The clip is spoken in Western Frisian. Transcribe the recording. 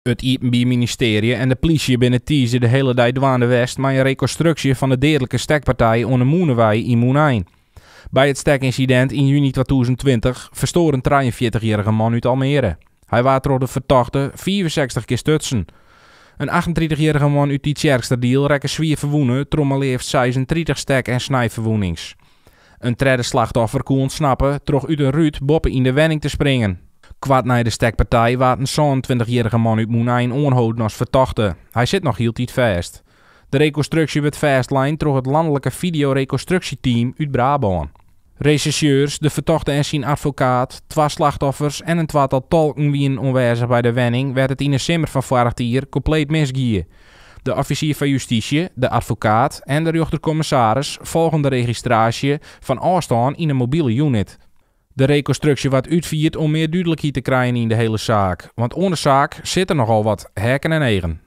It Iepenbier Ministearje en de plysje binne tiisdei de hiele dei dwaande west mei in rekonstruksje fan de deadlike stekpartij oan de Mûnewei yn Mûnein. By it stekynsidint yn juny 2020 ferstoar in 43-jierrige man út Almere. Hy waard troch de fertochte 65 kear stutsen. In 38-jierrige man út Tytsjerksteradiel rekke swier ferwûne troch mar leafst 36 stek en snijferwûnings. In tredde slachtoffer koe ûntsnappe troch út in rút boppe yn de wenning te springen. Koart nei de stekpartij waard in 27-jierrige man út Mûnein oanholden as fertochte. Hy sit noch hieltyd fêst. De rekonstruksje wurdt fêstlein troch it lanlike fideorekonstruksjeteam út Brabân. Resjersjeurs, de fertochte en syn advokaat, twa slachtoffers en in twatal tolken wienen oanwêzich by de wenning wêr't it yn 'e simmer fan foarich jier kompleet misgie. De offisier fan justysje, de advokaat en de rjochterkommissaris folgen de registraasje fan ôfstân yn in mobile unit. De rekonstruksje waard útfierd om mear dúdlikheid te krijen yn de hiele saak, want oan de saak sitte nochal wat heakken en eagen.